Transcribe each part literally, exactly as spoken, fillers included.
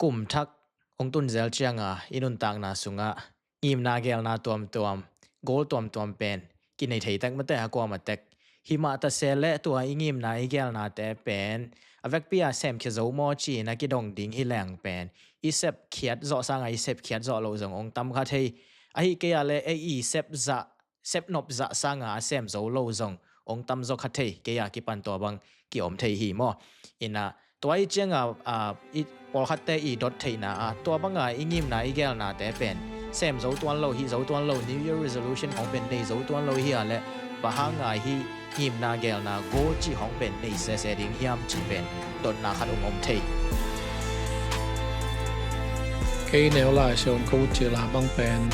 kum thak hong tun zel cianga i nuntakna sungah ngimna gelna tuamtuam, goal tuamtuam pen kinei thei tek mate, a kuama tek. Himah ta se le tua i ngimna i gelnate pen a vekpi a semkhia zo maw ci-in a kidong ding hi leng pen i sepkhiat zawh sanga i sepkhiat zawh loh zong hong tam kha thei. Ahi kei a le ei i sep zah, sep nop zah sanga a sem zo lo zong hong tam zaw kha thei, kei a kipan tua bang kiom thei hi maw. Ina tua i cianga, a, i pawlkhatte i dot theihna a tua banga i ngimna i gelnate pen sem zo tuan lo, hih zo tuan lo, New Year resolution khong pen nei zo tuan lo hi a le, bang hanga hih ngimna gelna goal cih khong pen nei sese ding hiam cih pen dotna khat hong om thei. Kei neu lai se hong ko cih la bang pen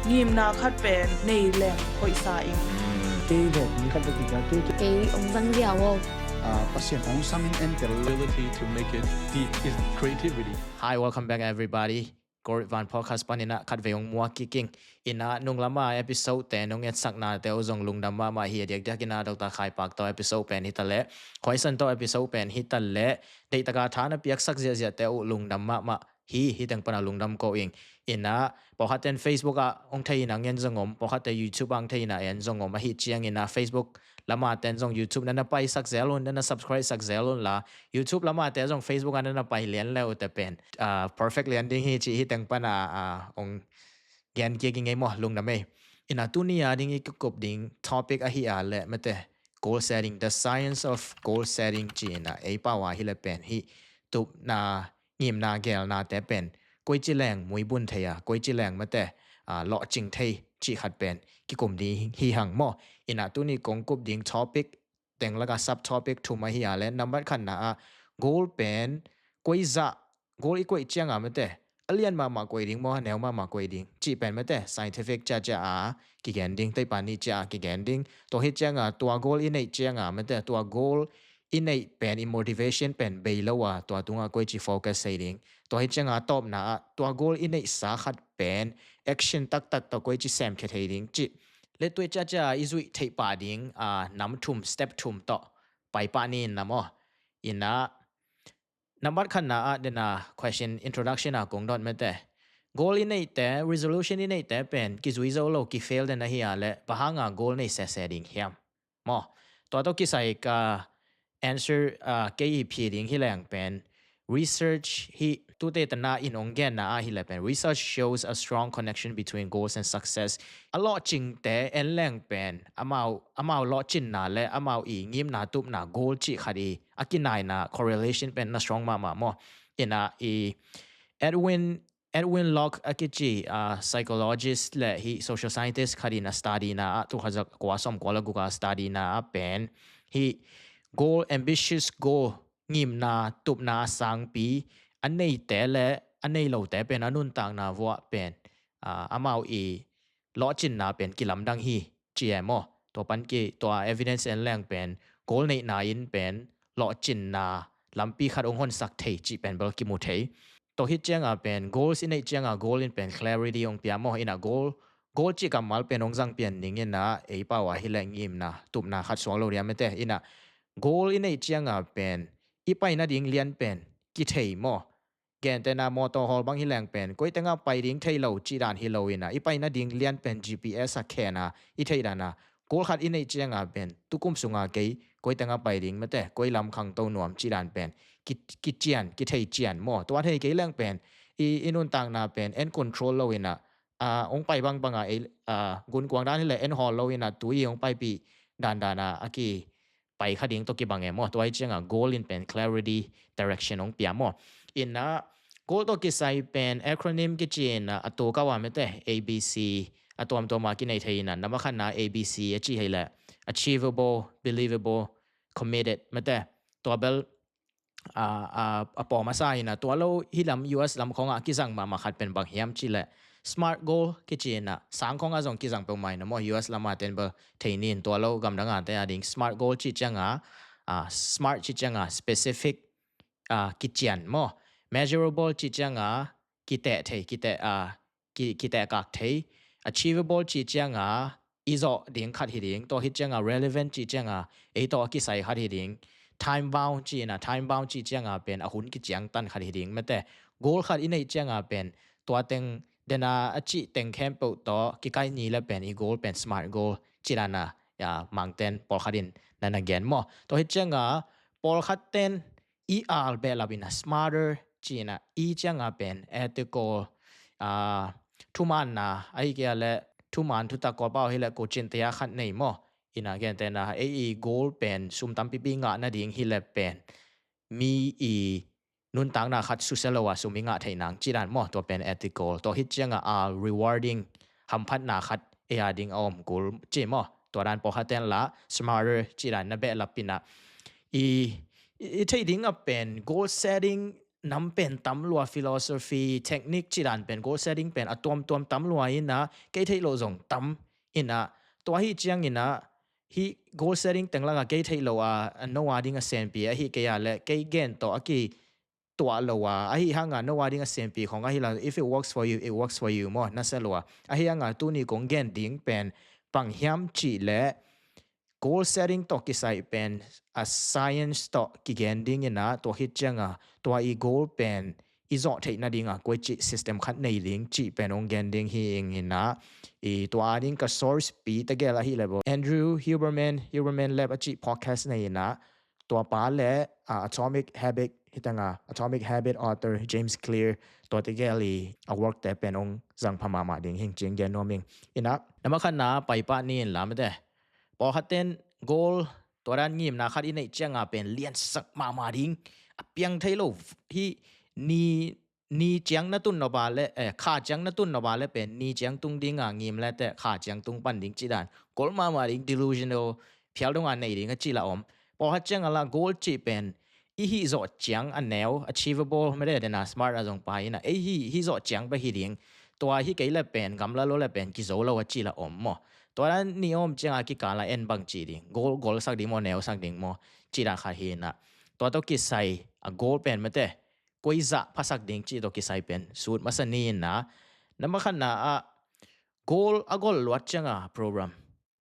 ngimna khat pen nei leng hoihsa ing. Kei le mi khat le kikal tu. Kei hong zang ziau aw. Ah, Pasian hong sam in entel. Ability to make it deep is creativity. Hi, welcome back everybody. Korit Van Podcast panin ah khatvei hong muak kik ing. Ina nunglama episode te nong etsaknate uh zong lungdam mahmah hi. A diakdiak ina Doctor Khai Pak Tau episode pen hi ta le, Khoisan Tau episode pen hi ta le, deihtaka tha na piaksak ziahziahte uh lungdam mahmah hi. Hih teng pana lungdam ko ing. Ina pawlkhatten Facebook ah hong thei ina ngen zong om, pawlkhatte YouTube ah hong thei ina en zong om. Ahi ciangina Facebook lama ten zong YouTube na na paisak zel un, na na subscribe sak zel un la, YouTube lama te zong Facebook ah na na pai lian le uh te pen, ah, perfect lian ding hi cih hih teng pana, ah, hong gen kik ing ei maw, lungdam ei. Ina tuni a ding i kikup ding topic ahi a le mate, goal setting, the science of goal setting ci-ina ei pau a hi le pen hih tupna, ngimna gelnate pen koici leng muibun thei a, koici leng mate, ah, lawhcing thei cih khat pen kikum ding hi hang maw. Ina tuni kong kup ding topic teng laka sub topic thum ahi a le, nambat khatna ah goal pen koi zah, goal i koih cianga mate a lian mahmah koih ding maw, a neu mahmah koih ding cih pen mate scientific ciacia a kigen ding, teipan ni cia a kigen ding. Tua hi cianga tua goal i neih cianga mate, tua goal i neih pen i motivation pen bei lo a tua tungah koici focus thei ding. Tua hi cianga tawpna ah tua goal i neihsa khat pen action taktak tawh koici semkhia thei ding cih le tuai ciacia i zuih theih pah ding, ah, nam thum, step thum tawh pai pah ni in na maw. Ina nambat khatna ah dena question introduction a kong dot mate, goal i neihte, resolution i neihte pen kizui zo lo, kifail den ahi a le, bang hanga goal nei sese ding hiam maw. Tua tawh kisai ka answer, ah, kei i phi ding hi leng pen research hi, tute tana in hong genna ah hi le pen research shows a strong connection between goals and success. A lawhcingte en leng pen amau, amau lawhcinna le amau i ngimna tupna goal cih khat i a kinaina correlation pen na strong mahmah maw. Ina i Edwin Edwin Locke a kici, ah, psychologist le hih social scientist khat in a study na ah, tul khat za kua sawm kua le guk a study na ah pen hih goal, ambitious goal, ngimna tupna a sangpi a neite le a nei lote pen a nuntakna vuah pen, ah, amau i lawhcinna pen kilamdang hi ci e maw. Tua pan ki, tua evidence en leng pen goal neihna in pen lawhcinna lampi khat hong honsak thei cih pen bel kimu thei. Tua hi cianga pen goals i neih cianga goal in pen clarity hong pia maw. Ina goal, goal cih kammal pen hong zang pian ning ina ei pau a hi le ngimna tupna khat suak lo dia mate. Ina goal i neih cianga pen i pai nading lian pen kithei maw. Gentehna motor hawl bang hi leng pen koi tengah pai ding thei lo cih dan hi lo ina i pai nading lian pen G P S a khen a i theih dan a, goal khat i neih cianga pen tukum sunga kei koi tengah pai ding mate, koi lam khangto nuam cih dan pen ki, kician, kithei cian maw. Tua thei kei leng pen i, i nuntakna pen en control lo ina, a, hong pai bangbanga ei, a, gunkuang dan hi le en hawl lo ina tui hong paipih dandan a, a ki pai kha ding tawh kibang e maw. Tua hi cianga goal in pen clarity, direction hong pia maw. Ina goal tawh kisai pen acronym kici ina a tua kau a mate, A B C, a tuamtuam a kinei thei ina, nambat khatna A B C a ci hei le, achievable, believable, committed mate. Tua bel, a, a, a pawm a sa ina, tua lo hi lam U S lam khongah kizang mahmah khat pen bang hiam ci le, smart goal kici ina, sang khongah zong kizang peuhmah ina maw, U S lam a ten bel thei nin, tua lo gamdang a te a ding. Smart goal ci cianga, a, smart ci cianga specific, a, kician maw. Measurable ci cianga kiteh thei, kiteh, a, ki, kiteh kak thei. Achievable ci cianga i zawh ding khat hi ding. Tua hi cianga relevant ci cianga ei tawh a kisai khat hi ding. Time bound ci ina, time bound ci cianga pen a hun kiciangtan khat hi ding mate. goal khat i neih cianga pen tua teng dena a cih teng khempeuh tawh kikaih ni le pen i goal pen smart goal ci dana, ya, mangten pawlkhat in na na gen maw. Tua hi cianga pawlkhat ten i al behlap ina smarter ci ina i cianga pen ethical, ah, thumanna ahi kei a le thuman thutak Kawlpau hi le ko cin tia khat nei maw. Ina gentena ei i goal pen sum tampipi ngah nading hi le pen mi i nuntakna khat susia lo a sum i ngah theih nang ci dan maw. Tua pen ethical, tua hi cianga a rewarding, hamphatna khat ei a ding a om kul ci maw. Tua dan pawlkhat ten la smarter ci dan na behlap ina i, i, i theih ding a pen goal setting nam pen tam lua, philosophy, technique ci dan pen goal setting pen a tuamtuam tam lua ina kei theih lo zong tam ina tua hi ciang ina hi goal setting teng langa kei theih lo a, a no a ding a senpi ahi kei a le kei gen tawh a ki tuah lo a, ahi hanga no a ding a senpi khong ahi la, if it works for you, it works for you maw, na sa lua. Ahi hanga tuni kong gen ding pen bang hiam cih le goal setting tawh kisai pen a science tawh kigen ding ina tua hi cianga tua i goal pen i zawh theih nadinga koi cih system khat nei ding cih pen ong gen ding hi ing ina i tua a ding ka source pi tegel ahi le bo Andrew Huberman, Huberman Lab a cih podcast nei ina tua pa le, ah, Atomic Habit hitanga Atomic Habit author James Clear tua tegel i a work te pen ong zang pha mahmah ding hing cing gen nuam ing ina nama khat na pai pah ni in lam te pawlkhat ten goal tua dan ngimna khat i neih cianga pen liansak mahmah ding a piang thei lo hi ni ni ciang na tun nop a le, eh, kha ciang na tun nop a le pen ni ciang tung dinga ngim le te kha ciang tung pan ding ci dan goal mahmah ding delusional phial donga nei ding a ci la om. Pawlkhat cianga la goal ci pen i hih zawh ciang a neu achievable mede dena smart a zong pa ina ei hi hih zawh ciang pa hi ding tua hi kei le pen gamla lo le pen kizo lo a ci la om maw. Tua dan ni om cianga kikala en bang ci ding goal goal sak ding maw neu sak ding maw ci dan khat hi ina tua tawh kisai a goal pen mete koi zah phasak ding cih tawh kisai pen sut masa ni ina nama khat na ah goal a gol luat cianga program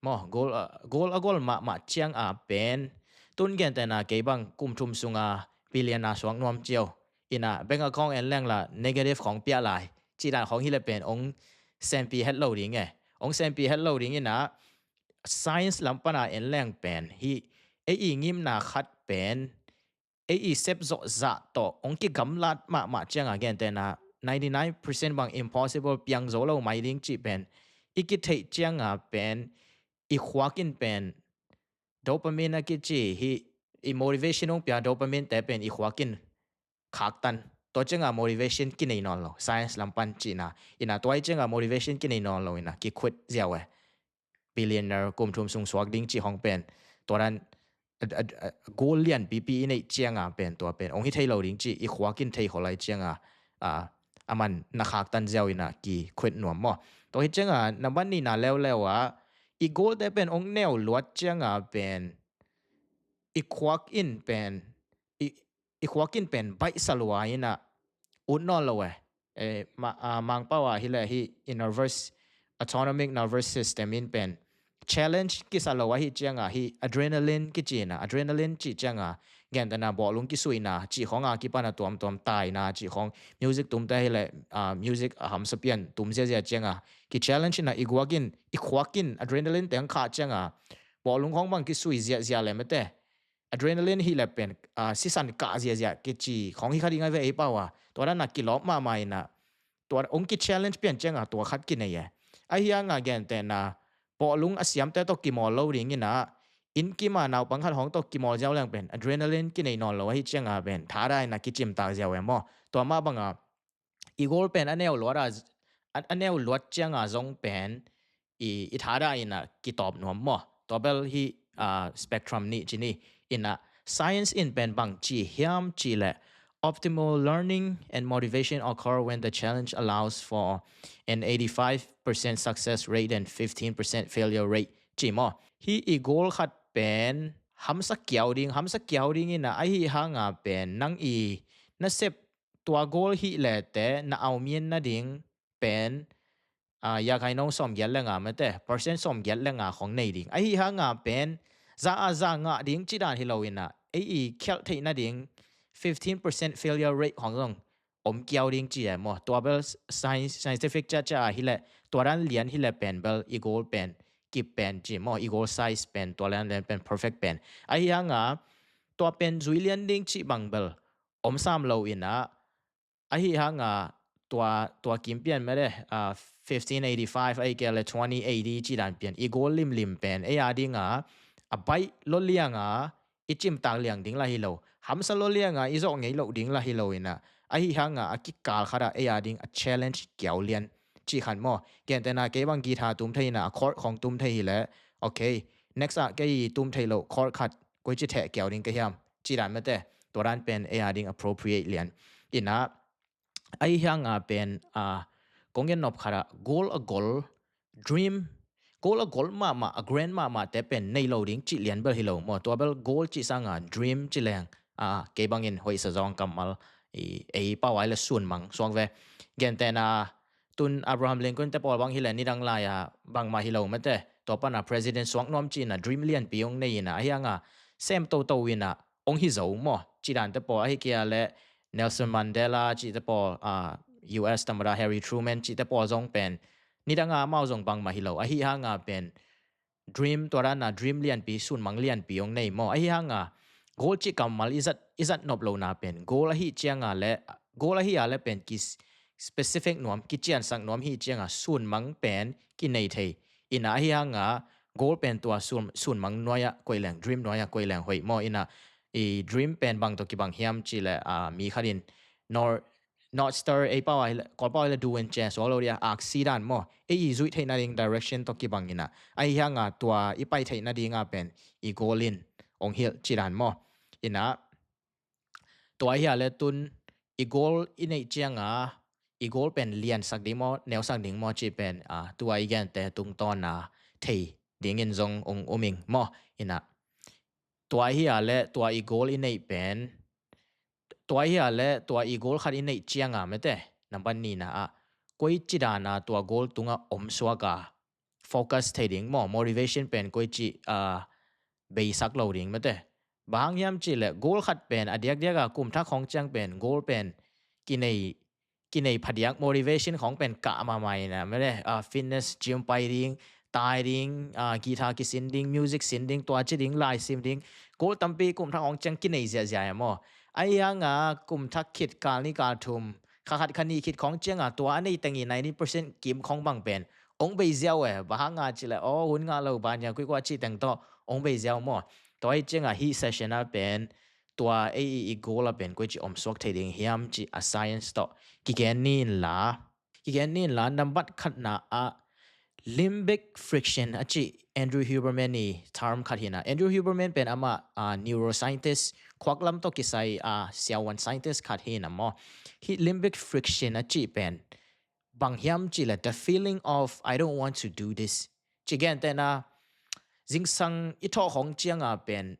maw goal a, goal a gol mahmah cianga pen tun gentena kei bang kum thum sunga billion a suak nuam ciau ina bank account en leng la negative khong piah lai ci dan khong hi le pen ong senpi het lo ding e ong senpi het lo ding ina science lam pana en leng pen hi ei i ngimna khat pen ei i sep zawh zah tawh ong kigamlat mahmah cianga gentena ninety nine percent bang impossible piang zo lo mai ding cih pen i kitheih cianga pen i khuak in pen dopamine a kici hi i motivation ong pia dopamine te pen i khuak in khaktan tua cianga motivation kinei nawn lo science lam pan cihna ina tua hi cianga motivation kinei nawn lo ina kikhut ziau e billionaire kum thum sung suak ding cih hong pen tua dan a, a, a, goal lian pipi i neih cianga pen tua pen ong hi thei lo ding cih i khuak in thei kholai cianga a, a man na khaktan ziau ina kikhut nuam maw. Tua hi cianga na ban nina leuleu a i goal te pen ong neu luat cianga pen i khuak in pen i, i khuak in pen baihsa lua ina ut nawn lo e. Eh, ma, ah, mangpau a hi le hi i nervous autonomic nervous system in pen challenge kisa lo ahi cianga hi adrenaline kicina adrenaline ci cianga gentena bawhlung kisuina ci khonga kipana tuamtuam taina ci khong music tumte hi le, ah, music a hamsa pian tum ziazia cianga ki challenge ina i guak in i khuak in adrenaline teng kha cianga bawhlung khong bang kisui ziazia le mete adrenaline hi le pen, ah, sisan kah ziazia kici khong hi kha ding a ve ei pau a tua dan a kilawp mahmah ina tua ong ki challenge pian cianga tua khat kinei e. Ahi hanga gentena bawhlung a siamte tawh kimawl lo ding ina inn kima naupang khat hong tawh kimawl ziau leng pen adrenaline kinei nawn lo ahi cianga pen thada ina kicimtak ziau e maw. Tua mah banga i goal pen a neu luat a, a, a neu luat cianga zong pen i, i thada ina kitawp nuam maw. Tua bel hi, ah, spectrum nih ci ni ina science in pen bang ci hiam ci le optimal learning and motivation occur when the challenge allows for an eighty-five percent success rate and fifteen percent failure rate ci maw. Hi i goal khat pen hamsa kiau ding hamsa kiau ding ina ahi hanga pen nang i na sep tua goal hi le te na aumian na ding pen, ah, ya kai nong sawm giat le nga mete percent sawm giat le nga khong nei ding ahi hanga pen za a za ngah ding ci dan hi lo ina ei i khialh theih na ding fifteen percent failure rate khong zong om kiau ding ci e maw. Tua bel science, scientific ciacia a hileh, tua dan lian hileh pen bel i goal pen kip pen ci maw, i goal size pen, tua dan lian pen perfect pen. Ahi hanga tua pen zui lian ding ci bang bel om sam lo ina, ahi hanga tua, tua kim pian mede, uh, fifteen eighty-five ahi kei le twenty eighty ci dan pian, i goal limlim pen ei a dinga a baih lo lianga i cimtak liang ding la hi lo, hamsa lo lianga i zawh ngei lo ding la hi lo ina, ahi hanga a kikal khata ei a ding a challenge kiau lian ci khan maw. Gentena kei bang guitar tum thei ina, a chord khong tum thei hileh, okay, next a kei tum thei lo chord khat koi ci theh kiau ding ka hiam ci dan mete, tua dan pen ei a ding appropriate lian ina, ahi hanga pen, a, kong gen nop khata goal a goal, dream, goal a goal mahmah, a grand mahmah te pen nei lo ding ci lian bel hi lo maw. Tua bel goal ci sanga dream ci leng, a, kei bangin hoihsa zong kammal, i, ei pau ai le sun mang suak ve. Gentena tun Abraham Lincoln te pawl bang hileh nidang lai a bangmah hi lo mete, tua pana president suak nuam ci ina dream lianpi ong nei ina, ahi hanga sem toto ina ong hi zo maw ci dan te pawl, ahi kei le Nelson Mandela ci te pawl, a, U S tamada Harry Truman ci te pawl zong pen nidanga mau zong bangmah hi lo, ahi hanga pen dream, tua dana dream lianpi, sunmang lianpi ong nei maw. Ahi hanga goal ci kammal i zat, i zat nop lona pen goal ahi cianga le, goal ahi a le pen ki specific nuam, ki ciansak nuam hi cianga sunmang pen ki nei thei ina, ahi hanga goal pen tua sun, sunmang nuaia koih leng, dream nuaia koih leng hoih maw ina, i dream pen bang tawh kibang hiam ci le, a, mi khatin North North Star ei pau a hileh, Kawl pau a hileh du wen chen suak lo dia, aksi dan maw. Ei i zuih theihna ding direction tawh kibang ina, ahi hanga tua i pai theihna dinga pen i goal in ong hilh ci dan maw. Ina, tua hi a le tun i goal i neih cianga i goal pen liansak ding maw, neusak ding maw ci pen, a, tua i gente tungtawna thei dingin zong ong um ing maw. Ina, tua hi a le tua i goal i neih pen, tua hi a le tua i goal khat i neih cianga mete, nambat nina ah koi ci dana tua goal tunga om suaka focus thei ding maw, motivation pen koi ci, a, beisak lo ding mete. Bang hang hiam ci le goal khat pen a diakdiaka kum thak hong ciang pen goal pen kinei, kinei phadiak, motivation khong pen kah mahmah ina mete, a, fitness, gym pai ding, tai ding, a, guitar kisin ding, music sin ding, tua ci ding, lai sim ding, goal tampi kum thak hong ciang kinei ziahziah e maw. Ahi hanga kum thak khit, kal ni kal thum, kha khat kha ni khit khong cianga tua a nei tengi ninety percent kim khong bang pen ong bei ziau e. Bang hanga ci le, aw, hun ngah lo, banya kuikua ci teng tawh ong bei ziau maw. Tua hi cianga hih session a pen tua ei i goal a pen koi ci om suak thei ding hiam ci a science tawh kigen ni inla, kigen ni inla, nambat khatna ah limbic friction a ci Andrew Huberman i term khat hina. Andrew Huberman pen amah, a, neuroscientist, khuak lam tawh kisai, a, siavuan scientist khat hina maw. Hih limbic friction a ci pen bang hiam ci le the feeling of I don't want to do this ci. Gentena zingsang i thawh khong cianga pen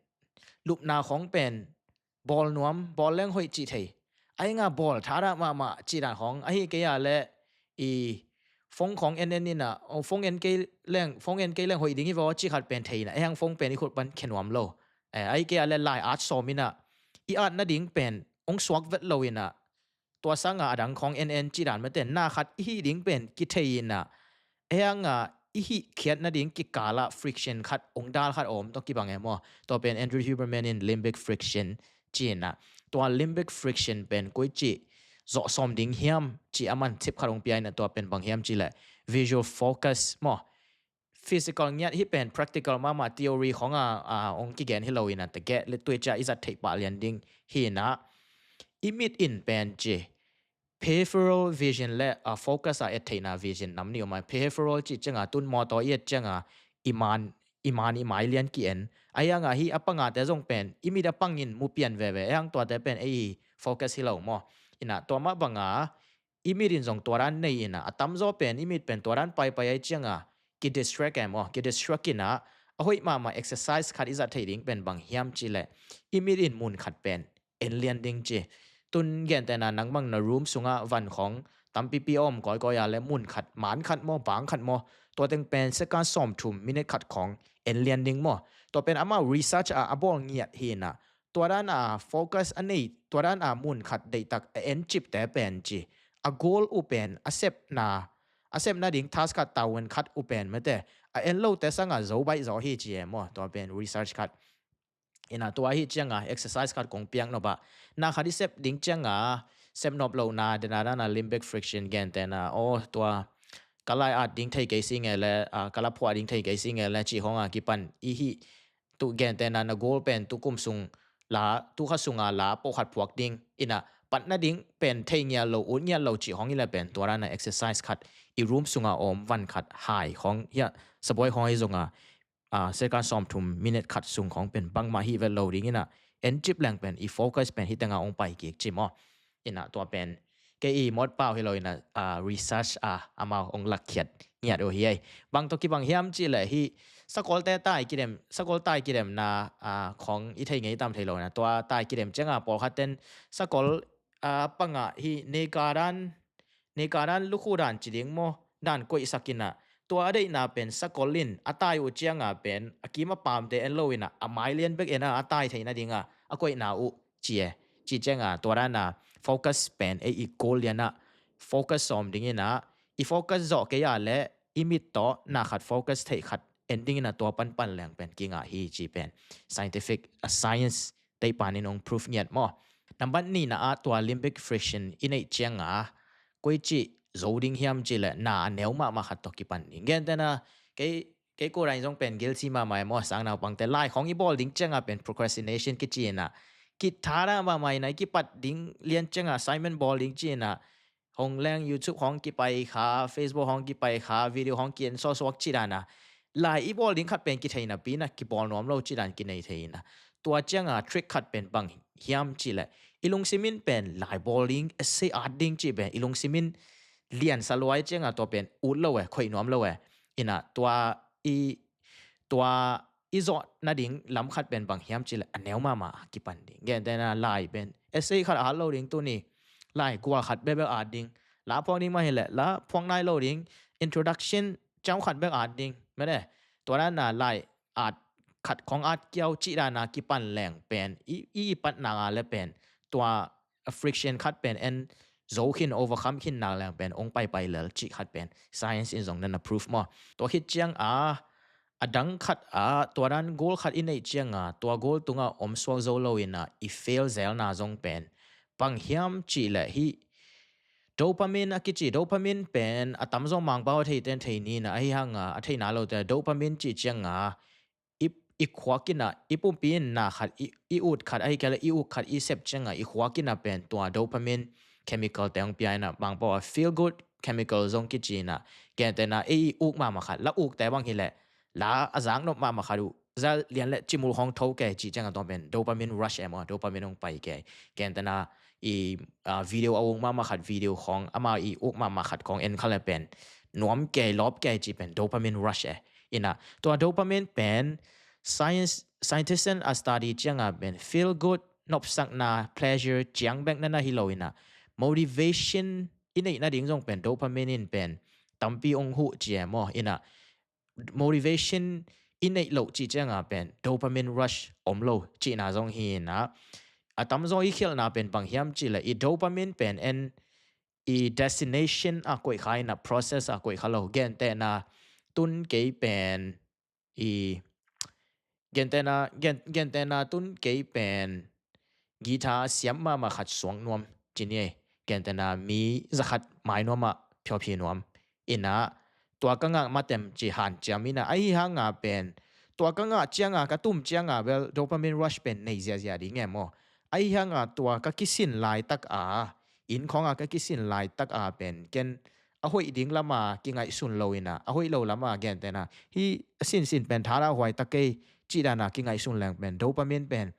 lupna khong pen bawl nuam, bawl leng hoih cih thei. Ahi hanga bawl thadah mahmah cih dan khong, ahi kei a le i phone khong en en ina, o, phone en kei leng, phone en kei leng hoih ding hi vaw cih khat pen thei ina, ahi hang phone pen i khut pan khia nuam lo. Eh, ahi kei a le lai at sawm ina, i at nading pen ong suak vet lo ina, tua sanga adang khong en en cih dan mete, na khat i hih ding pen kithei ina, ahi hanga i hih khiat nading kikala friction khat, ong dal khat om tawh kibang e maw. Tua pen Andrew Huberman in limbic friction ci ina, tua limbic friction pen koi ci zawh sawm ding hiam ci aman tip khat ong pia ina, tua pen bang hiam ci le visual focus maw. Physical ngiat hi pen practical mahmah, theory khonga, a, ong kigen hi lo ina, tegeh le tuicia i zat theih pah lian ding hi ina, i mit in pen ci peripheral vision le, a, focus a et theihna vision nam ni om a. Peripheral cih cianga tun mawtaw i et cianga i man, i man i mai lian ki-en. Ahi hanga hih a pangate zong pen i mit a pangin mu pian veve, ahi hang tuate pen ei focus hi lo maw. Ina tua mah banga i mit in zong tua dan nei ina, a tamzaw pen i mit pen tua dan paipai ahi cianga ki distract e maw, ki distract ina, a hoih mahmah exercise khat i zat theih ding pen bang hiam ci le i mit in mun khat pen en lian ding ci. Tun gentena nang bang na room sunga van khong tampipi a om kawikawi a le mun khat, man khat maw, bang khat maw, tua teng pen second sawm thum, minute khat khong en lian ding maw. Tua pen amau research a a bawl ngiat hi ina, tua dan a focus a nei, tua dan a mun khat deihtak a en cipte pen ci, a goal uh pen a sepna, a sepna ding task khat, tavuan khat uh pen mate, a en lote sanga zo baih zaw hi ci e maw. Tua pen research khat. Ina tua hi cianga exercise khat kong piak nop ah, na khat i sep ding cianga sep nop lohna, dena dana limbic friction, gentena aw tua ka lai at ding thei kei si nge le, ah, ka la phuah ding thei kei si nge le cih khonga kipan i hi. Tu gentena na goal pen tu kum sung la, tu kha sunga la pawh khat phuak ding, ina patna ding pen thei ngial lo, ut ngial lo cih khong i le pen tua dana exercise khat, i room sunga om van khat hai khong hia, sabuai khong hi zonga, ah, second sawmthum minute khat sung khong pen bangmah hi vet lo ding ina, en cip leng pen i focus pen hi tenga ong pai kik ci maw. Ina tua pen kei i mawt pau hi lo ina, ah, research a amau ong lakkhiat ngiat uh hi ei. Bang tawh kibang hiam ci le hi, sakolte tai kidem, sakol tai kidemna, ah, khong i thei ngei tam thei lo ina, tua tai kidem cianga pawlkhat ten sakol, ah, panga hi neka dan, neka dan lukhu dan ci ding maw, dan koihsak ina, tua a deihna pen sakol in a tai uh cianga pen a kim a pamte en lo ina, a mai lian bek ena a tai theihna dinga a koihna uh ci e. Ci cianga tua dana focus pen ei i goal liana focus sawm ding ina, i focus zawh kei a le i mit tawh na khat focus theih khat en ding ina tua panpan leng pen kingah hi ci pen scientific, a science teipan in ong proof ngiat maw. Nambat nina ah tua limbic friction i neih cianga koi ci zo ding hiam ci le na a neu mahmah khat tawh kipan ding. Gentena kei, kei ko dain zong pen guilty mahmah e maw, sang naupangte lai khong i bawl ding cianga pen procrastination kici ina, kitha da mahmah ina, i kipat ding lian cianga assignment bawl ding ci ina, hong leng YouTube hong kipai kha, Facebook hong kipai kha, video hong kien sawsuak ci dana, lai i bawl ding khat pen kitheina pina kibawl nuam lo ci dan kinei thei ina. Tua cianga trick khat pen bang hiam ci le, i lungsimin pen lai bawl ding, essay at ding ci pen i lungsimin liansa luai cianga tua pen ut lo e, khoih nuam lo e. Ina tua i, tua i zawh nading lam khat pen bang hiam ci le a neu mahmah kipan ding. Gentena lai pen essay khat a hat lo ding tuni, lai gua khat bebek at ding, la phuak ding mah hi le la phuak nai lo ding, introduction ciau khat bek at ding mene. Tua dana lai at khat khong at kiau ci dana kipan leng pen i, i, i patna nga le pen tua friction khat pen en zo khin, overcome khin nak leng pen ong paipai lel cih khat pen science in zong nana proof maw. Tua khit cianga a dang khat a tua dan goal khat i neih cianga tua goal tunga om suak zo lo ina i fail zelna zong pen bang hiam ci le hi dopamine a kici, dopamine pen a tamzaw Mangpau a theiten thei nina, ahi hanga a theina lote dopamine ci cianga i, i khuak ina, i pumpi in na khat, i, i ut khat ahi kei le i uk khat i sep cianga i khuak ina pen tua dopamine chemical te hong pia ina, Mangpau a feel good chemical zong kici ina, gentena ei i uk mahmah khat, la ukte bang hi le la a zak nop mahmah khat uh za lian le cimul khong tho kei ci cianga tua pen dopamine rush e maw, dopamine hong pai kei. Gentena i, ah, video a uk mahmah khat, video khong ama i uk mahmah khat khong en kha le pen nuam kei, lawp kei ci pen dopamine rush e. Ina tua dopamine pen science, scientist in a study cianga pen feel good, nopsakna, pleasure ciang bek nana hi lo ina, motivation i neih nading zong pen dopamine in pen tampi ong huh ci e maw. Ina motivation i neih loh ci cianga pen dopamine rush om lo cihna zong hi ina, a tamzaw i khialhna pen bang hiam ci le i dopamine pen en i destination a koih kha ina, process a koih kha lo. Gentena tun kei pen i, gentena, gen, gentena tun kei pen guitar siam mahmah khat suak nuam ci ni ei. Gentena mi zakhat mai nuamah phiawphi nuam ina, tua ka ngak matem ci hanciam ina, ahi hanga pen tua ka ngak cianga, ka tum cianga bel dopamine rush pen nei ziazia ding e maw. Ahi hanga tua ka kisin laitak a, inn khonga ka kisin laitak a pen ken a hoih ding lama kingaihsun lo ina, a hoih lo lama gentena hi a sinsin pen thada huai tak kei cih dana kingaihsun leng pen dopamine pen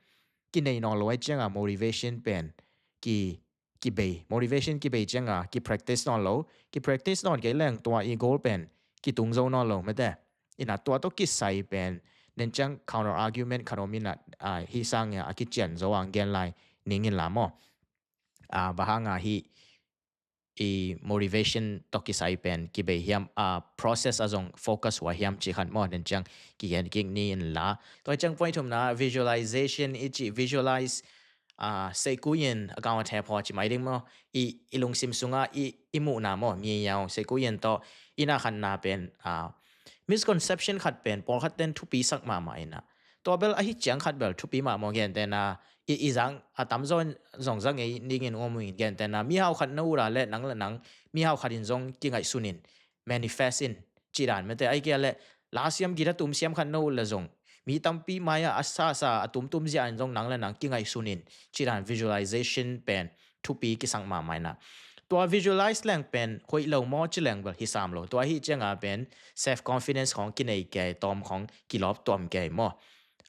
kinei nawn lo ai cianga motivation pen ki, kibei, motivation kibei cianga ki practice nawn lo, ki practice nawn kei leng tua i goal pen kitung zo nawn lo mete. Ina tua tawh kisai pen nen ciang counter argument khat om ina, ah, hi sang a kician zo ang gen lai ning in la maw. Ah, bang hanga hi i motivation tawh kisai pen kibei hiam, a process ah zong focus huai hiam cih khat maw, den ciang kigen kik ni in la. Tua ciang point thumna, visualization i cih, visualize, a, seikui in a gaung a thep haw ci mai ding maw, i, i lungsim sungah i, i muhna maw, mi yau seikui in tawh i na khatna pen, a, misconception khat pen pawlkhat ten thupi sak mahmah in a, tua bel ahi ciang khat bel thupi mahmah, gentehna i, i zang a tamzaw in zong zang ei dingin um in, gentehna mihau khat na ut a le nang le nang mihau khat in zong kingaihsun in, manifest in, cih dan mete, ahi kei a le la siam, guitar tum siam khat na ut le zong mi tampi mai-ah a sasa a tumtum zia in zong nang le nang kingaihsun in, cih dan visualization pen thupi kisang mahmah in a. Tua visualize leng pen hoih lo maw ci leng bel hi sam lo. Tua ahi cianga pen self confidence khawng kinei kei, tawm khawng kilawp tuam kei maw.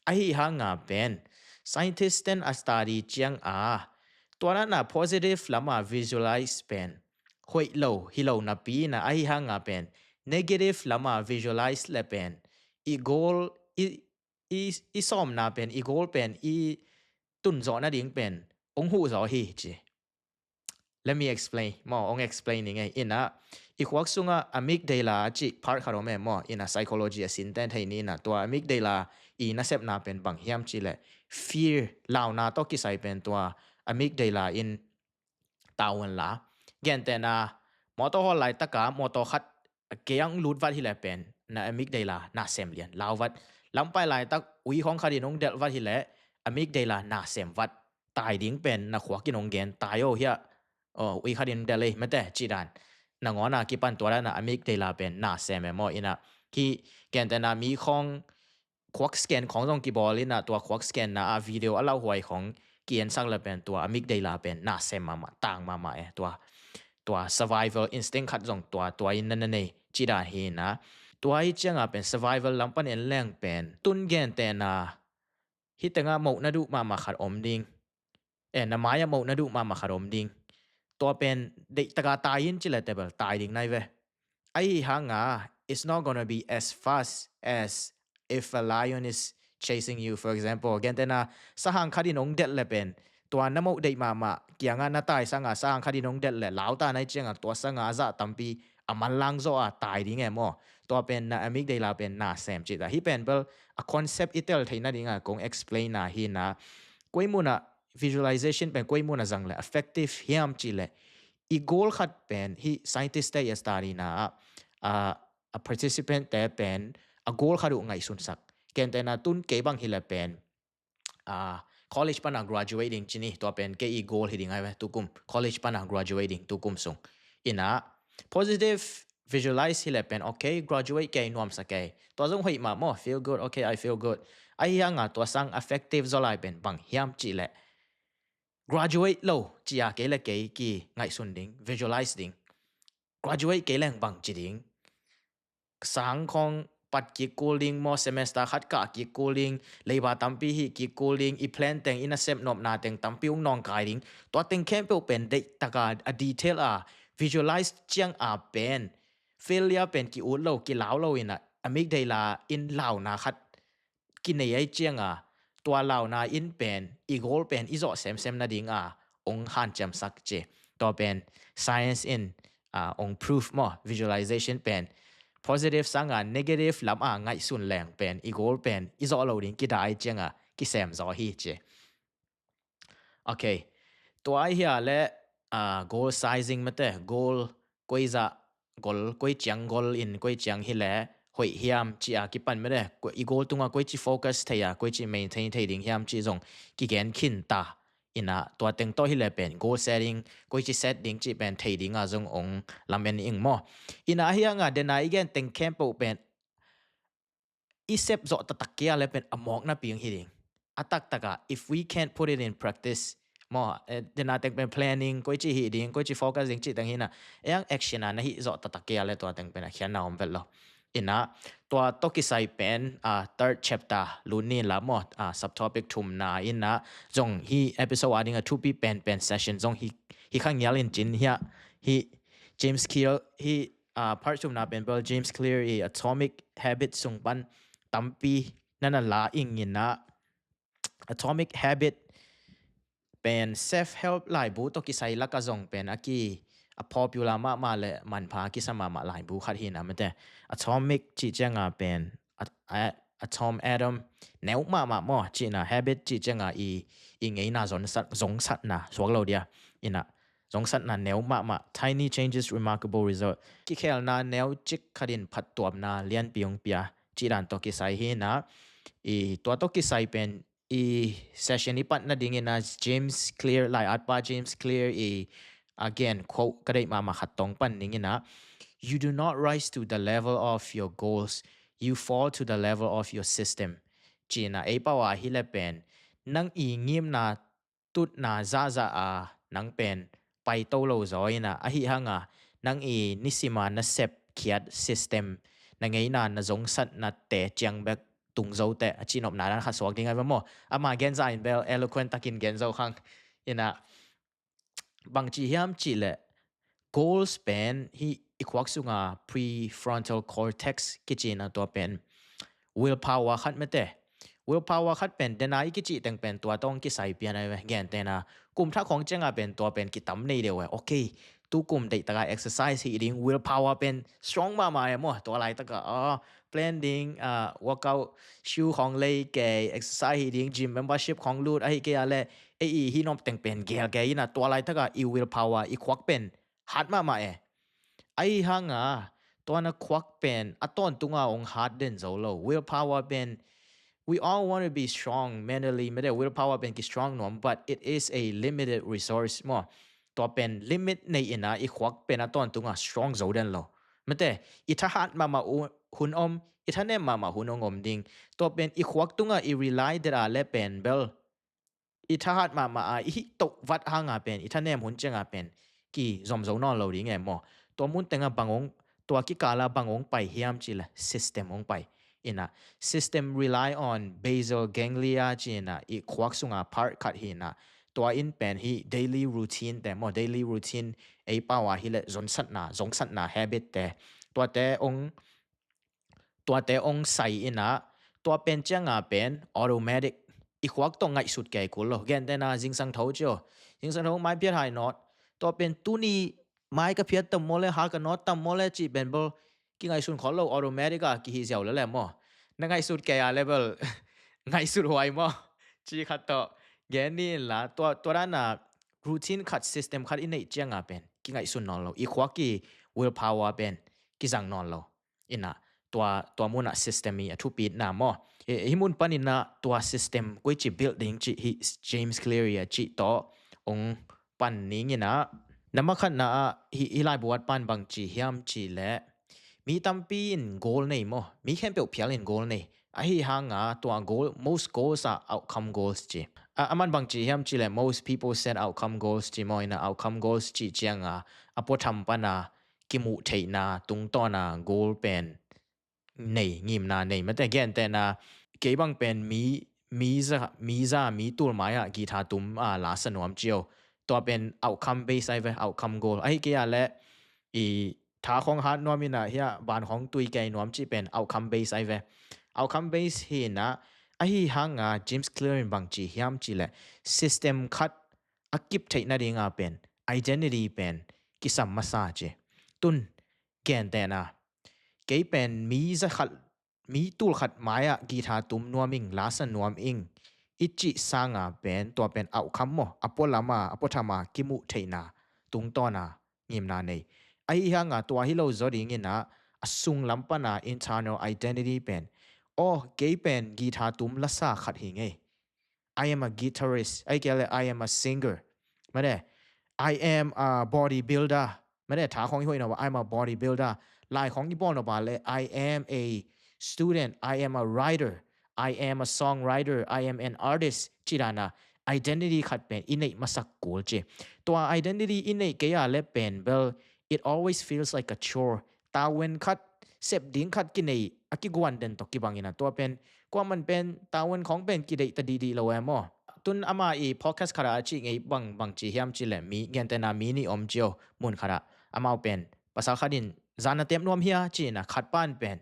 Ahi hanga pen scientist ten a study cianga tua na na positive lama visualize pen hoih lo hi lo napi in a, ahi hanga pen negative lama visualize le pen i goal, i, i, i sawmna pen, i goal pen i tunzawh nading pen ong huh zaw hi ci. Let me explain maw, ong explain ning ei. In a, i khuak sungah amygdala a cih part khat om e maw, in a psychology a sin ten thei ni in a, tua amygdala i nasepna pen bang hiam cih le fear, launa tawh kisai pen tua amygdala in tau un la. Gentehna mawtaw hawl laitaka mawtaw khat kei ang lut vat hi le pen na amygdala na sem lian, lau vat. Lampai laitak ui khawng khat in ong delh vat hi le amygdala na sem vat. Tai ding pen na khuak in ong gen, tai o hia, o, ui khat in delh ei mete, cih dan. Nangawn a kipan tua dan a amygdala pen na sem e maw. In a, hi, gentehna mi khawng khuak scan khawng zong kibawl in a, tua khuak scan na a video a lauhuai khawng ki-ensak le pen tua amygdala pen na sem mahmah, tang mahmah e. Tua, tua survival instinct khat zong tua, tua in na na nei, cih dan hi in a. Tua hi cianga pen survival lam pan en leng pen tun gentehna hi tenga moh na duh mahmah khat om ding. E, na mai-ah moh na duh mahmah khat om ding. Tua pen deihtaka tai in ci le te bel tai ding nai ve. Ahi hanga, it's not gonna be as fast as if a lion is chasing you, for example. Gentehna sahang khat in ong delh le pen tua na moh deih mahmah kianga na tai sanga sahang khat in ong delh le lauta nai cianga tua sanga a zah tampi a manlang zawh a tai ding e maw. Tua pen na amygdala pen na sem cih ta. Hi pen bel a concept i tel theih nadinga kong explain na hi na. Koi muna visualization pen koi muna zang le effective hiam cih le i goal khat pen hi scientist te i study na a, a, a participant te pen a goal khat uh ngaihsunsak. Gentehna tun kei bang hi le pen, a, college pana graduate ding ci ni, tua pen kei i goal hi ding ai ve tukum, college pana graduate ding tukum sung. In a positive visualize hi le pen, okay, graduate kei, nuamsa kei. Tua zong hoih mah maw, feel good, okay, I feel good. Ahi hanga tua sang effective zaw lai pen bang hiam cih le graduate lo cia kei le kei ki ngaihsun ding, visualize ding. Graduate kei leng bang ci ding. Sang khawng pat kik kul ding maw, semester khat kah kik kul ding, leiba tampi hih kik kul ding, i plan teng, i nasep nopna teng tampi ung nawngkai ding. Tua teng khempeuh pen deihtaka a detail a visualize cianga pen failure pen ki-ut lo, kilau lo in a, amygdala in launa khat kinei ai cianga tua launa in pen i goal pen i zawh semsem nadinga ong hanciamsak ci. Tua pen science in, a, ong proof maw, visualization pen positive sanga negative lama ngaihsun leng pen i goal pen i zawh lo ding kida ai cianga kisem zaw hi ci. Okay. Tua ai hia le, a, goal sizing mate, goal koi zah gol, koi ciang gol in koi ciang hi le hoih hiam cia kipan mate, i goal tunga koi ci focus thei a, koi ci maintain thei ding hiam ci zong kigen khin ta. In a tua teng tawh hi le pen goal setting, koi ci set ding ci pen thei dinga zong ong lamen ing maw. In a hianga dena i gen teng khempeuh pen i sep zawh taktak kia le pen a mawkna piang hi ding. A taktaka, if we can't put it in practice, maw, eh, dena teng pen planning, koi ci hi ding, koi ci focus ding ci teng hi na, e ang action a na hi zawh taktak kia le tua teng pen a khian na om vet lo. In a, tua tawh kisai pen, a, third chapter, lu ni la maw, a, subtopic thumna in a, zong hi episode a ding a thupi pen pen session, zong hi, hi kha ngial in cin hia, hi James Clear, hi, a, part thumna pen bel James Clear i Atomic Habit sung pan tampi na na la ing in a, Atomic Habit pen self-help laibu tawh kisai laka zong pen a ki, a popular mahmah le manpha kisa mahmah laibu khat hi na mate. Atomic cih cianga pen a, a, atom, atom neu mahmah maw cihna, habit cih cianga i, i ngeina zongsat, zongsatna suak lo dia. Ina zongsatna neu mahmah, tiny changes, remarkable result. Kikhelna neu cik khatin phattuamna lianpi hong pia cih dan tawh kisai hi na. I tua tawh kisai pen i session i patna dingina James Clear, lai-atpa James Clear i, again, quote ka deih mahmah khat tawng pan dingina, "You do not rise to the level of your goals, you fall to the level of your system." Cihna ei pau a hi le pen nang i ngimna tutna zahzah a nang pen paito lo zaw ina, ahi hanga nang i nisima na sep khiat system, na ngeina na zongsatna te ciang bek tung zo te a cihnopna dan khat suak ding ai va maw. Ama genza in bel eloquent takin gen zo khang ina, bangci hiam cih le goals pen hi i khuak sunga prefrontal cortex kicina tua pen willpower khat mate. Willpower khat pen dena i kicih teng pen tua tawng kisai pian ai ve. Gentena kum thak khong cianga pen tua pen kitam nei deuh e. Okay, tu kum deihtaka exercise hi ding, willpower pen strong mahmah e maw. Tua laitaka a plan ding, a workout shoe khong lei kei, exercise hi ding, gym membership khong lut ahi kei a le ei i hi nop teng pen gel kei ina tua laitaka i willpower i khuak pen hat mahmah e. Ahi hanga tua na khuak pen a tawntunga hong hat den zo lo. Willpower pen, we all want to be strong mentally mate. Willpower pen ki strong nuam, but it is a limited resource maw. Tua pen limit nei ina i khuak pen a tawntunga strong zo den lo mate. I thahat mahmah hun om, i thanem mahmah hun hong om ding. Tua pen i khuak tunga i rely det a le pen bel i thahat mahmah a i hih toh vat hanga pen i thanem hun cianga pen ki zom zo nawn lo ding e maw. Tua mun tenga bang hong, tua kikala bang hong pai hiam cih le system hong pai ina, system rely on basal ganglia cihna i khuak sunga part khat hi na. Tua in pen hi daily routine te maw, daily routine ei pau a hi le zongsatna, zongsatna habit te, tuate hong tuate hong sai ina, tua pen cianga pen automatic i khuak tawh ngaihsut kei kul lo. Gentena zingsang tho cio, zingsang tho mai piat hai nawt, tua pen tuni mai ka phiat tam maw le, ha ka nawt tam maw le cih pen bel ki ngaihsun khol lo, automatic a ki hi ziau le le maw. Na ngaihsut kei a le bel ngaihsut huai maw, ci khat tawh gen ni inla, tua, tua dana routine khat, system khat i neih cianga pen ki ngaihsun nawn lo, i khuak i willpower pen ki zang nawn lo. Ina tua, tua muna system i a thupitna maw. Hi, hi mun panina tua system koici build ding cih hi James Clear i a cih tawh hong pan ning ina, nama khatna a hi, hi laibuat pan bangci hiam cih le mi tampi in goal nei maw, mi khempeuh phial in goal nei. Ahi hanga tua goal, most goals are outcome goals ci. A, aman bangci hiam cih le most people set outcome goals ci maw, ina outcome goals cih cianga a puatham pana kimuh theihna tungtawna goal pen nei, ngimna nei mate. Gentena kei bang pen mi, mi za, mi za, mi tul mai-ah guitar tum a lasa nuam cio. Tua pen outcome base ai ve, outcome goal. Ahi kei a le i tha khong hat nuam ina hia, ban khong tui kei nuam cih pen outcome base ai ve. Outcome base hi na, ahi hanga James Clear in bangci hiam cih le system khat a kip theihna dinga pen identity pen kisam masa ci. Tun gentena kei pen mi za khat, mi tul khat mai-ah guitar tum nuam ing, lasa nuam ing i cih sanga pen tua pen outcome maw, a pualama, a puathama kimuh theihna tungtawna ngimna nei. Ahi hanga tua hi lo zaw dingina a sunglam pana internal identity pen, aw kei pen guitar tum lasa khat hi ngei. I am a guitarist. Ahi kei le I am a singer. Mate, I am a bodybuilder. Mate, tha khong i hoih nop a, I am a bodybuilder. Lai khong i bawl nop a le I am a student, I am a writer, I am a songwriter, I am an artist. Ci dana identity khat pen i neih masak kul ci. Tua identity i neih kei a le pen bel it always feels like a chore. Tawen khat, sep ding khat kinei a kiguan den tawh kibangina tua pen kuaman pen tawen khong pen kideih ta dihdih lo e maw. Tun ama i podcast khata a cih ngei bang, bangci hiam cih le mi gentena mi nih om cio mun khata. Amau pen pasal khatin zana tep nuam hia cihna khat pan pen,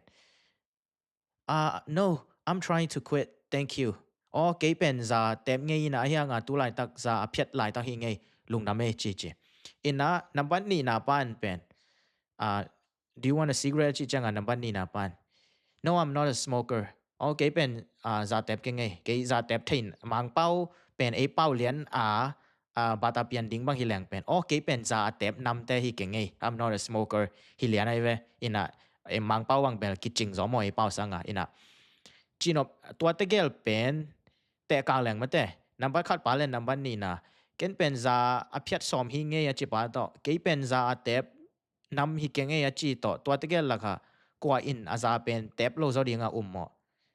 "Ah, no, I'm trying to quit. Thank you." Aw kei pen za tep ngei ina ahi hanga tu laitak za a phiat laitak hi ngei, lungdam e ci ci. Ina nambat nihna pan pen, uh, "Do you want a cigarette?" ci cianga nambat nihna pan, "No, I'm not a smoker." Oh, kei pen uh, zatep kei ngei, kei zatep thein Mangpau pen ei pau lian a uh, bata pian ding bang hi leng pen, oh, kei pen za a tep namte hi kei ngei, "I'm not a smoker," hi lian ai ve. Ina Mangpau bang bel kicing zo maw ei pau sanga. Ina cinop tua tegel pen teh kang leng mate, nambat khat pa le nambat nihna, "Ken pen za a phiat sawm hi ngei," a ci pa tawh, "Kei pen za a tep nam hi kei ngei," a ci tawh, tua tegel lakha kua in a za pen tep lo zo dinga um maw?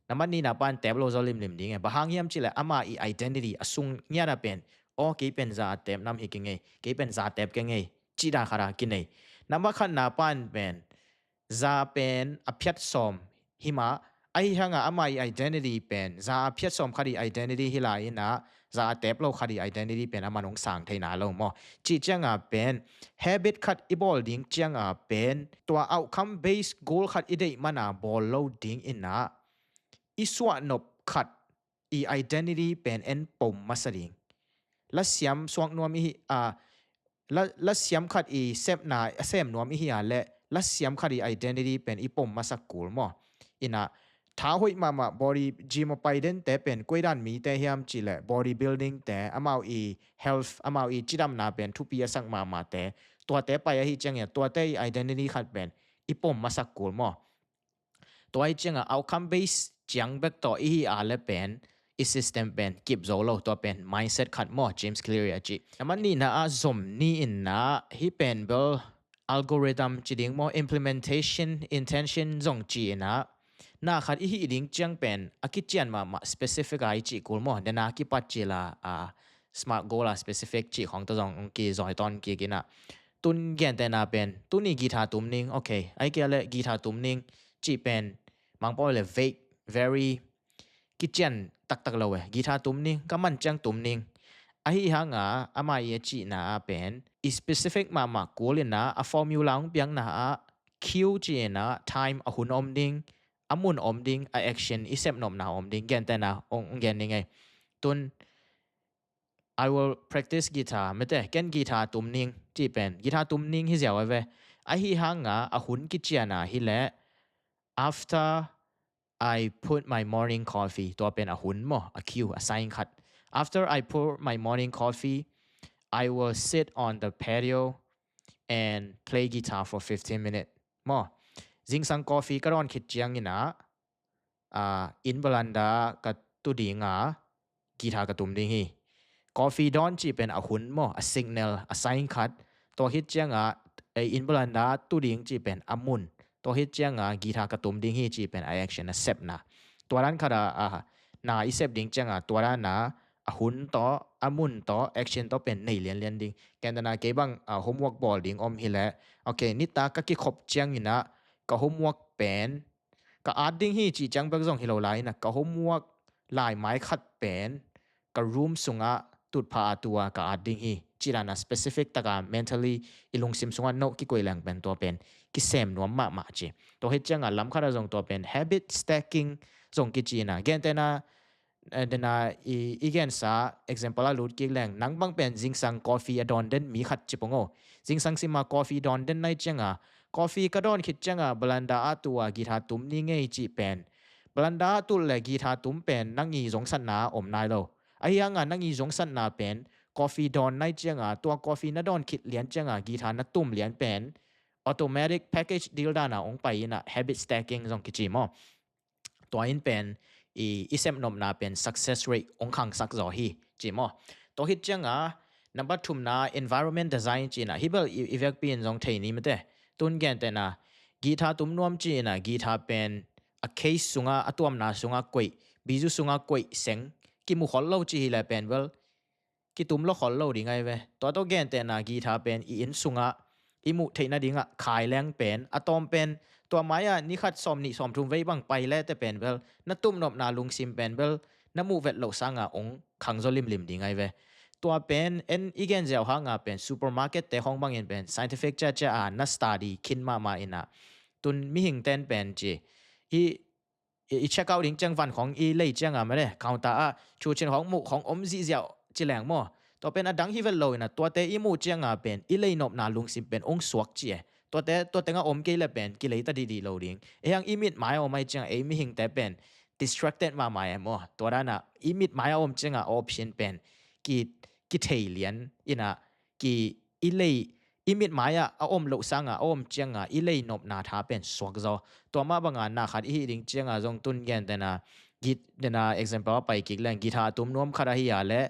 Nambat nihna pan tep lo zo limlim ding e. Bang hang hiam cileh ama i identity a sung ngiata pen, "Oh, kei pen za a tep nam hi kei ngei, kei pen za tep kei ngei," ci da khata kinei. Nambat khatna pan pen za pen a phiat sawm hi mah, ahi hanga ama i identity pen za a phiat sawm khat i identity hi lai ina, za a tep lo khat i identity pen a man hong sang theina lo maw? Ci cianga pen habit khat i bawl ding cianga pen tua outcome based goal khat i deih mana bawl lo ding ina, i suahnop khat i identity pen en pom masa ding. Lasiam suak nuam ihi a, la, lasiam khat i sepna a sem nuam ihi a le lasiam khat i identity pen i pom masa kul maw? Ina tha hoih mahmah body gym a pai dente pen koidan mite hiam cileh body building te, amau i health, amau i cidamna pen thupi a sak mahmahte, tuate pai ahi ciangin tuate i identity khat pen i pom masa kul maw? Tua hi cianga outcome based ciang bek tawh ihi a le pen i system pen kip zo lo, tua pen mindset khat maw, James Clear a ci. Nambat nihna a zom ni ina hi pen bel algorithm ci ding maw, implementation intention zong ci ina, na khat ihi ding ciang pen a kician mahmah specific a i ci kul maw? Dena kipat ci la a smart goal a specific ci khong ta zong ong ki zoi ton kik ina. Tun gentena pen tuni guitar tum ning, okay, ai kia le guitar tum ning ci pen Mangpau le vague, very kician taktak lo e. Guitar tum ning, ka man ciang tum ning. Ahi hanga ama i a cihna a pen i specific mahmah kul ina a formula hong piakna a cue ci ina time a hun om ding, a mun om ding, a action i sepnopna om ding. Gentena ong gen ning ei. Tun I will practice guitar mete, ken guitar tum ning ci pen guitar tum ning hi ziau ai ve. Ahi hanga a hun kiciana hi le after I put my morning coffee, tua pen a hun maw, a cue, a sign khat. After I pour my morning coffee, I will sit on the patio and play guitar for fifteen minutes maw. Zingsang coffee ka dawn khit ciangina uh, inn veranda ka tu dinga guitar ka tum ding hi. Coffee dawn ci pen a hun maw, a signal, a sign khat. Tua khit cianga inn veranda tu ding ci pen a mun. Tua khit cianga guitar ka tum ding hi ci pen a action, a sepna. Tua dan khata a na i sep ding cianga tua dana a hun tawh, a mun tawh, action tawh pen nei lianlian ding. Gentena kei bang uh, homework bawl ding om hi le, okay, nita ka kikhop ciangina ka homework pen ka at ding hi ci ciang bek zong hi lo lai ina, ka homework lai mai khat pen ka room sunga tutpha a tua ka at ding hi ci dana specific taka mentally i lungsim sunga no kikoi leng pen tua pen kisem nuam mahmah ci. Tua hi cianga lam khata zong tua pen habit stacking zong kici ina. Gentena dena i, i gensa example a lut kik leng, nang bang pen zingsang coffee a dawn den mi khat ci pong o. Zingsang sima coffee dawn den nai cianga, coffee ka dawn khit cianga veranda a tua guitar tum ni ngei ci pen, veranda a tul le guitar tum pen nang i zongsatna om nai lo. Ahi hanga nang i zongsatna pen coffee dawn nai cianga, tua coffee na dawn khit lian cianga guitar na tum lian pen automatic package deal dana ong pai ina, habit stacking zong kici maw. Tua in pen i, i sepnopna pen success rate ong khangsak zaw hi ci maw. Tua hit cianga number thumna environment design ci ina, hi bel i, i vekpi in zong thei ni mete. Tun gentena guitar tum nuam ci ina guitar pen a case sunga, a tuamna sunga koih, bizu sunga koih seng kimu khol lo ci hi le pen bel kitum lo khol lo ding ai ve. Tua tawh gentena guitar pen i inn sunga i muh theihna dinga khai leng pen a tawm pen tua mai-a ni khat sawm nih sawm thum vei bang pai le te pen bel na tumnopna lungsim pen bel na muh vet loh sanga ong khangzaw limlim ding ai ve. Tua pen en i gen ziau hanga pen supermarket te khong bangin pen scientific ciacia a na study khin mahmah ina, tun mihing ten pen ci i i check out ding ciang van khong i lei cianga mele counter a chu chin khong muh khong om zihziau ci leng maw. Tua pen a dang hi vet lo ina, tuate i muh cianga pen i lei nopna lungsim pen ong suak ci e. Tuate, tua tengah om kei le pen kilei ta dihdih lo ding. Ei hang i mit mai a om ai cianga ei mihingte pen distracted mahmah e maw. Tua dana i mit mai a om cianga a option pen ki, kithei lian ina, ki, i lei, i mit mai-ah a om loh sanga a om cianga i lei nopna tha pen suak zaw. Tua mah banga na khat i hih ding cianga zong tun gentena, git-, dena example a pai kik leng guitar tum nuam khat ahi a le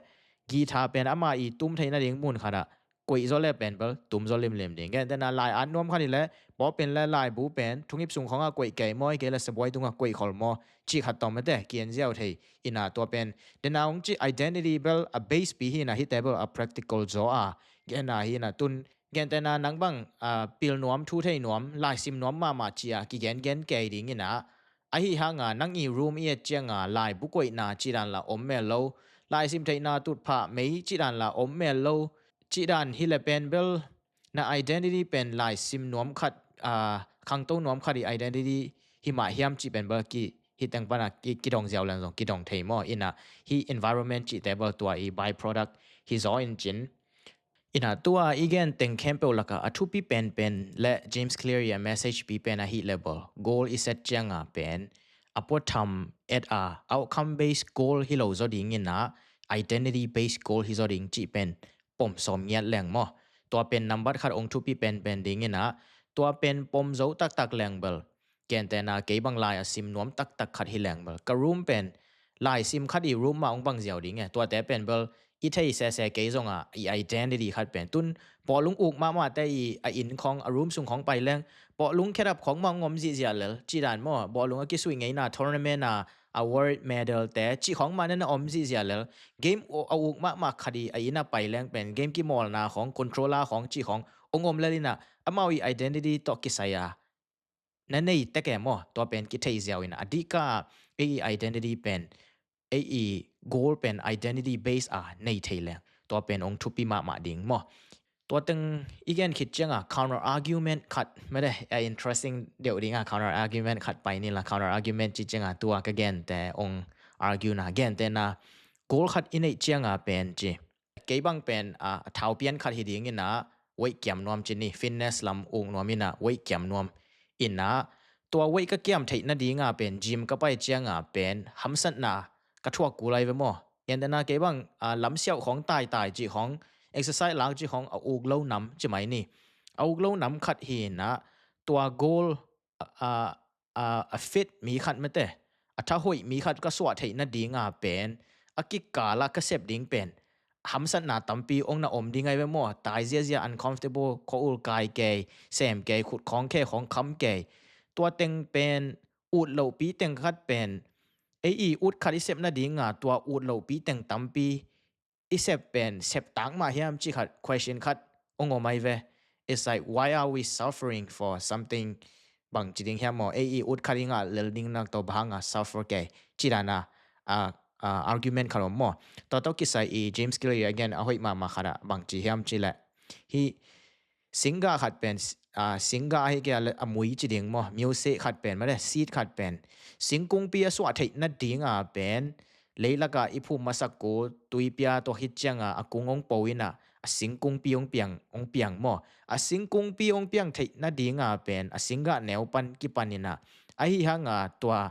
guitar pen ama i tum theih nading mun khatah koih zaw le pen bel tum zaw limlim ding. Gentena lai at nuam khat hi le, pawlpi le laibu pen thungip sung khawngah koih kei maw, hi kei le sabuai tungah koih khol maw, cih khat tawm mate, kian ziau thei ina tua pen. Dena ong cih identity bel a base pi hi ina, hite bel a practical zaw a, gentena hi ina tun gentena nang bang, a, pil nuam, thu thei nuam, laisim nuam mahmah cia kigengen kei ding ina, ahi hanga nang i room i et cianga laibu koihna cidan la om mel lo, laisim theihna tutphah mei cidan la om mel lo, cidan hi le pen bel na identity pen laisim nuam khat, a, khangto nuam khat i identity hi mah hiam cih pen bel ki, hi teng pana ki, kidong ziau leng zong kidong thei maw. Ina hi environment cihte bel tua i byproduct hi zaw in cin. Ina tua i gen teng khempeuh laka a thupi penpen le James Clear i a message pi pen ahi le bel goal i set cianga pen a puatham et a outcome based goal hi lo zaw ding ina identity based goal hi zaw ding cih pen pom sawm ngiat leng maw. Tua pen nambat khat ong thupi penpen ding ina, tua pen pom zo taktak leng bel, gentena kei bang lai a sim nuam taktak khat hi leng bel ka room pen laisim khat i room mah ong bang ziau ding e. Tuate pen bel i thei sese kei zonga i identity khat pen tun bawlung uk mahmahte i a inn khawng a room sung khawng pai leng bawlung khedap khawng mah ong om zihziah lel cidan maw. Bawlung a kisuih ngeina tournament a a world medal te cih khawng mah nana om zihziah lel. Game a uk mahmah khat i a inn a pai leng pen game kimawlna khawng, controller khawng cih khawng ong om lel ina amau i identity tawh kisai a na nei tek e maw. Tua pen kithei ziau ina a dihka ei i identity pen, ei i goal pen identity base a nei thei leng tua pen ong thupi mahmah ding maw. Tua teng i gen khit cianga counter argument khat mate, a interesting deuh dinga counter argument khat pai ni la. Counter argument ci cianga tua ka gente ong argue na, gentena goal khat i neih cianga pen ci, kei bang pen, a, a thau pian khat hi ding ina weight kiam nuam ci ni, fitness lam uk nuam ina weight kiam nuam ina, tua weight ka kiam theih nadinga pen gym ka pai cianga pen hamsatna ka thuak kul ai ve maw. Gentena kei bang, a, lamsiauh khawng taitai cih khawng, exercise lak cih khawng a uk lo nam ci mai ni. A uk lo nam khat hi ina tua goal, a, a, a fit mi khat mate, a thahoih mi khat ka suah theih nadinga pen a kikala ka sep ding pen hamsatna tampi ong na om ding ai ve maw. Tai ziazia, uncomfortable, khua ul kai kei, sem kei, khut khawng khe khawng kham kei. Tua teng pen ut lohpi teng khat pen ei i ut khat i sep nadinga tua ut lohpi teng tampi i sep pen sep tak mah hiam cih khat question khat ong om ai ve. It's like, why are we suffering for something? Bang ci ding hiam maw, ei i ut khat i ngah lel ding nak tawh bang hanga suffer kei, cidana, a, a, argument khat om maw. Tua tawh kisai i James Clear again a hoih mahmah khat ah bang ci hiam cih leh, hi singgah khat pen, a, singgah ahi kei a le a mui ci ding maw, music khat pen mate, seed khat pen singkungpi a suah theih nadinga pen leilaka i phum masak kul tuipia tawh hit cianga a kung ong po ina a singkungpi ong piang, ong piang maw. A singkungpi ong piang theih nadinga pen a singgah neu pan kipan ina, ahi hanga tua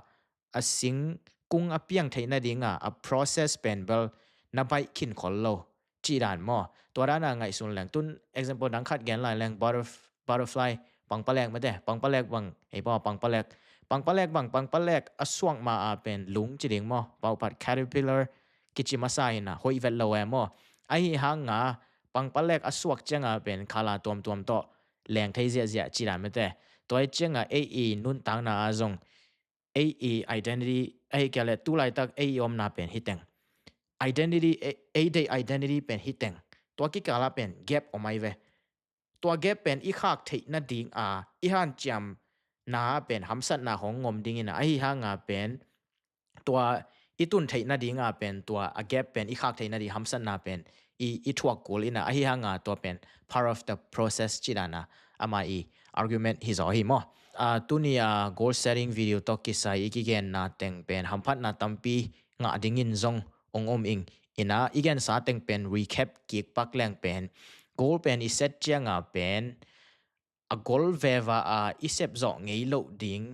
a singkung a piang theih nadinga a process pen bel na baih khin khol lo cih dan maw. Tua dana ngaihsun leng tun example dang khat gen lai leng butterf-, butterfly, pangpalek mate, pangpalek bang, ei paw pangpalek, pangpalek bang, pangpalek a suak ma a pen lung ci ding maw, pau phat caterpillar kici masa ina hoih vet lo e maw. Ahi hanga pangpalek a suak cianga pen khala tuamtuam tawh leng thei ziahziah cih dan mate. Tua hi cianga ei i nuntakna a zong ei i identity, ahi kei a le tulaitak ei i omna pen hiteng, identity, ei, ei deih identity pen hiteng. Tua kikala pen gap om ai ve. Tua gap pen i khak theih nadinga i hanciamna pen hamsatna hong ngom ding ina, ahi hanga pen tua i tun theih nadinga pen tua a gap pen i khak theih nading hamsatna pen i, i thuak kul ina, ahi hanga tua pen part of the process cidana ama i argument hi zaw hi maw. A, tuni a goal setting video tawh kisai i kigenna teng pen hamphatna tampi ngah dingin zong ong om ing. Ina i gensa teng pen recap kik pak leng pen, goal pen i set cianga pen a gol veva a i sep zawh ngei loh ding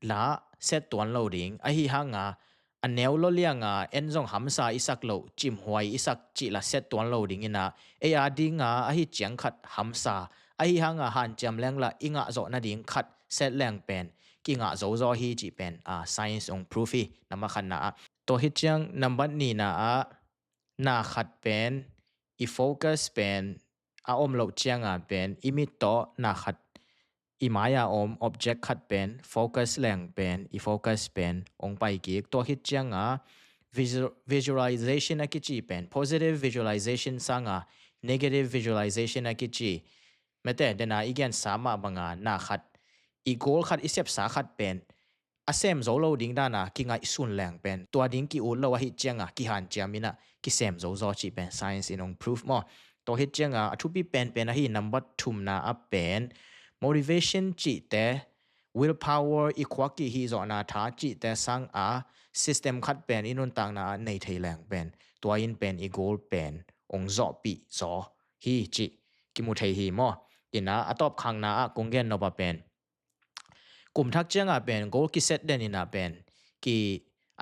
la set tuan lo ding. Ahi hanga a neu lo lianga en zong hamsa i sak loh, cimhuai i sak cih la set tuan lo ding ina, ei a dinga ahi ciang khat hamsa, ahi hanga hanciam leng la i ngah zawh nading khat set leng pen kingah zozaw hi cih pen a science ong proof hi. Nama khatna ah, tua hi ciang nambat nina ah, na khat pen i focus pen a om loh cianga pen i mit tawh na khat i mai-a om object khat pen focus leng pen i focus pen ong pai kik. Tua khit cianga visual, visualization a kici pen positive visualization sanga negative visualization a kici. Mete dena i gensa mah banga na khat i goal khat i sepsa khat pen a sem zo lo ding dana kingaihsun leng pen tua ding ki-ut lo ahi cianga kihanciam ina kisem zozaw cih pen science in ong proof maw. Tua hi cianga a thupi penpen ahi nambat thumna a pen motivation cihte, willpower i khuak i hih zawhna tha cihte sanga system khat pen i nuntakna ah nei thei leng pen tua in pen i goal pen ong zawhpih zaw hi cih kimu thei hi maw. Ina a tawp khakna ah kong gen nop a pen kum thak cianga pen goal kiset den ina pen ki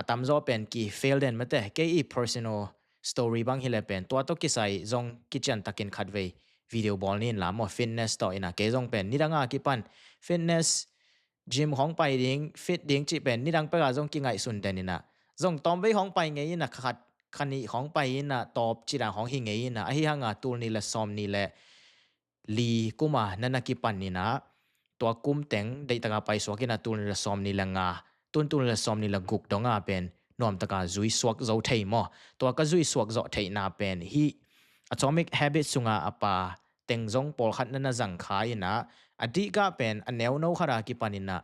a tamzaw pen ki fail den mate. Kei i personal story bang hile pen tua tawh kisai zong kician takin khatvei video bawl ni in la maw, fitness tawh ina kei zong pen nidanga kipan fitness gym khong pai ding, fit ding cih pen nidang peka zong kingaihsun den ina zong tawmvei khong pai ngei ina kha khat kha nih khong pai ina tawp cih dan khong hi ngei ina ahi hanga tul nih le sawm nih le li kuma na na kipan ina tua kum teng deihtaka paisuak ina tul nih le sawm nih le nga tun tul nih le sawm nih le guk donga pen nuamtaka zui suak zo thei maw. Tua ka zui suak zawh theihna pen hih Atomic Habit sunga a pa teng zong pawlkhat na na zang kha ina a dihgah pen a neuno khata kipan ina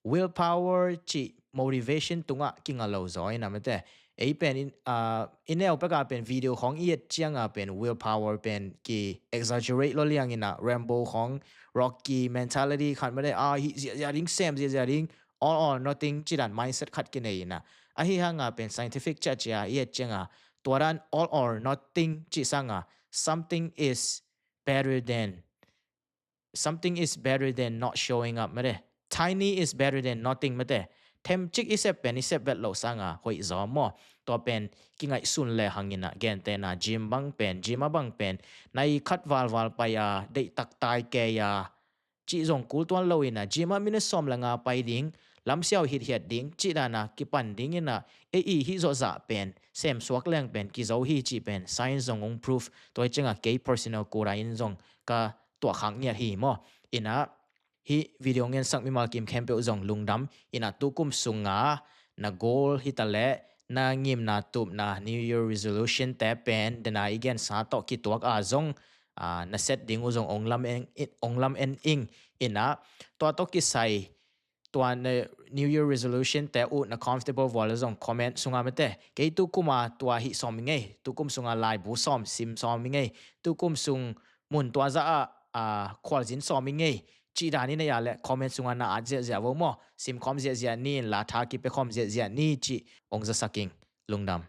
willpower cih motivation tungah kinga lo zaw ina mate. Ei pen in, ah, i neu peka pen video khong i et cianga pen willpower pen ki exaggerate lo liang ina Rambo khong Rocky mentality khat mate, ah, hi ziahziah ding sem ziahziah ding all or nothing cih dan mindset khat kinei ina ahi hanga pen scientific ciahcia i et cianga tua dan all or nothing cih sanga something is better than something is better than not showing up mate. Tiny is better than nothing mate. Themcik i sep pen i sep vet loh sanga hoih zaw maw. Tua pen kingaihsun le hangina gentena gym bang pen gym a bang pen nai khat valval pai a deihtak tai kei a cih zong kul tuan lo ina gym a minute sawm le nga pai ding lamsiau hithiat ding cih dana kipan ding ina ei i hih zawhzah pen semsuak leng pen kizo hi cih pen science zong ong proof. Tua hi cianga kei personal kura in zong ka tuahkhak ngiat hi maw. Ina hih video ngensak mimal kim khempeuh zong lungdam ina tukum sunga na goal hitaleh na ngimna tupna New Year resolution te pen dena i gensa tawh kituak a zong, ah, na set ding uh zong ong lam en, ong lam en ing ina tua tawh kisai tua na New Year resolution te uh na comfortable vua le zong comment sunga mate. Kei tukuma tua hih sawm i ngei, tukum sunga laibu sawm sim sawm i ngei, tukum sung mun tua zah ah, ah, khualzin sawm i ngei cih dan i nei a le comment sunga na at ziahziah vo maw. Simkhawm ziahziah ni in la tha kipia khawm ziahziah ni cih ong zasak ing. Lungdam.